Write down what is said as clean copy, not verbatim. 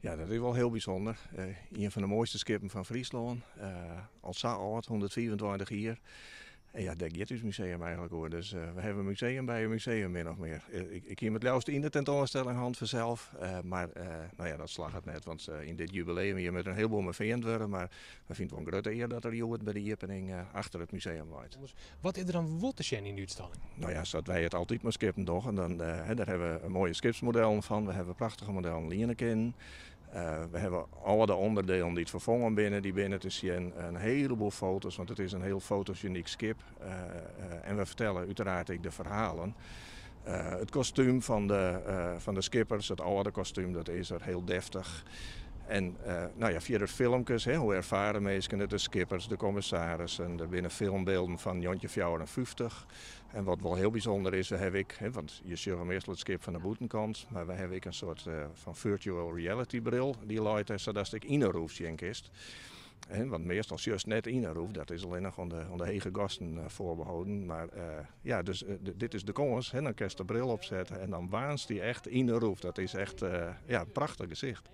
Ja, dat is wol hiel bysûnder. Ien fan de moaiste skippen fan Fryslân. Al sa âld, 125 jier. En ja, dêr giet ús museum eigentlik oer. Dus we hawwe in museum by in museum, min of mear. Ik hie him it leafst yn de tentoanstelling hân fansels. Mar no ja, dat slagget net, want yn dit jubileumjier moat in hiel boel mei fearnd wurde. Mar we fine it wol in grutte ear dat er hjoed by de iepening achter it museum leit. Wat is der dan wol te sjen yn de útstalling? No ja, sa't wy it altyd mei skippen dogge, dan, dêr hawwe we moaie skipsmodellen fan. We hawwe prachtige modellen liene kinnen. We hawwe âlde ûnderdelen dy't ferfongen binne, dy binne te sjen. In heleboel foto's, want it is in hiel fotosjenyk skip. En we fertelle úteraard ek de ferhalen. It kostúm fan de skippers, it âlde kostúm, dat is der hiel deftich. En no ja, fierder filmkes, hoe erfare minsken it, de skippers, de kommissarissen. Der binne filmbylden fan 1954. En wat wol hiel bysûnder is, we hawwe ek, want je sjogge meastal it skip fan de bûtenkant, mar we hawwe ek in soart fan virtual reality bril, dy leit dêr sadatst ek yn 'e roef sjen kinst. Want meastal sjochst net yn 'e roef, dat is allinnich oan de hege gasten foarbeholden. Mar ja, dus dit is de kâns, dan kinst de bril opsette en dan waanst dy echt yn 'e roef. Dat is echt ja, in prachtich gesicht.